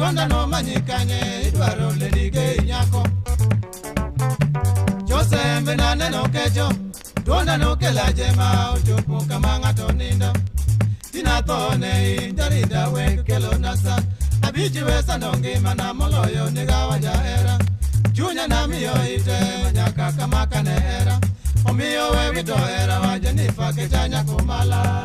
Duonda no manyi kanye idwaro ledige nyako. Josembe naneno kecho, duonda no kela jema ochopo kama ng'ato nindo. Tina thone in jarinda weg kelo nasa, abichi we sando ngimana moloyo nigawa jahera. Chunya namiyo ite nyaka kama kane hera, omiyo we wito hera wa Jenifa kecha nyako mala.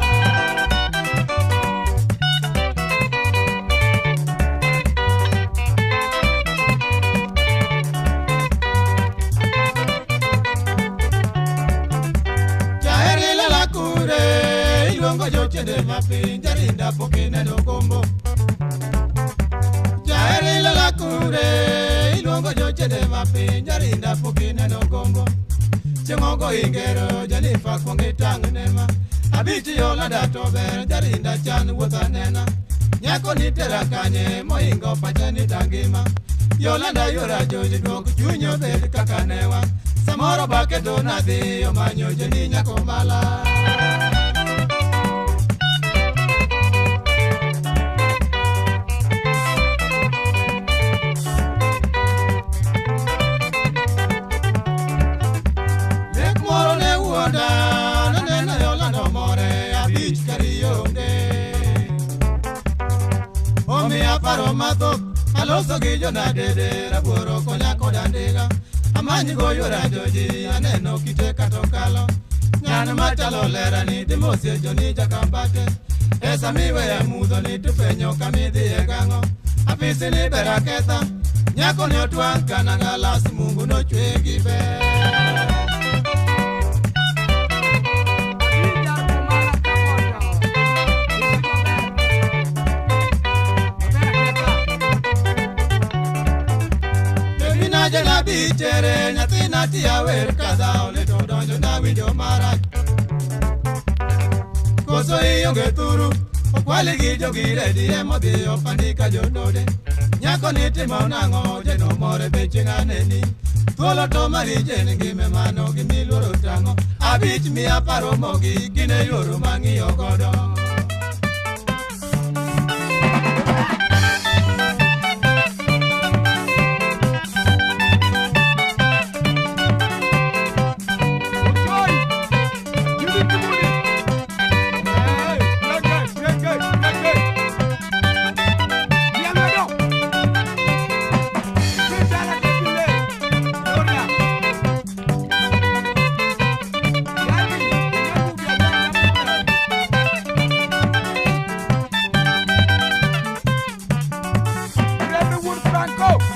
Iluongo jochiende mapiny jarinda pok ineno gombo. Jaheri lala kure, iluongo jochiende mapiny jarinda pok ineno gombo. Chieng' ogo ingero Jenifa kuong itang' nema. Abichi Yolanda to ber jarinda chan wuoth anena. Nyako ni tera kanye mohingo pacha ni tangima. Yolanda yuora joji duok chuny obed kaka newa. Samoro bake to nadhi omanyo Jeni nyako mala. Naneno Yolanda more abich karionge. Omiya paro mathoth aloso gi jonadede rabuoro konya koda ndiga. Amanyi go yuora joji aneno kite katokalo. Nyan machalo lera ni dimosie joni jakambate. E samiweya mudho ni tifwenyo kamidhiye gang'o. Apisi ni ber aketha nyako ne otwang' kana galas Mungu nochwe gi ber. Jana bichere nyathina tiya wer kadhaw ni to donjo nawinjo marach. Koso ionge thuru okwali gi jogiredi emodhi opandika jonode. Nyako ni timo nang'o jeno more be chieng' aneni. Thuolo to mari jen ngime mano gimiluoro tang'o. Abich miya paro mogik gin e yoro mang'iyo godo. Franco.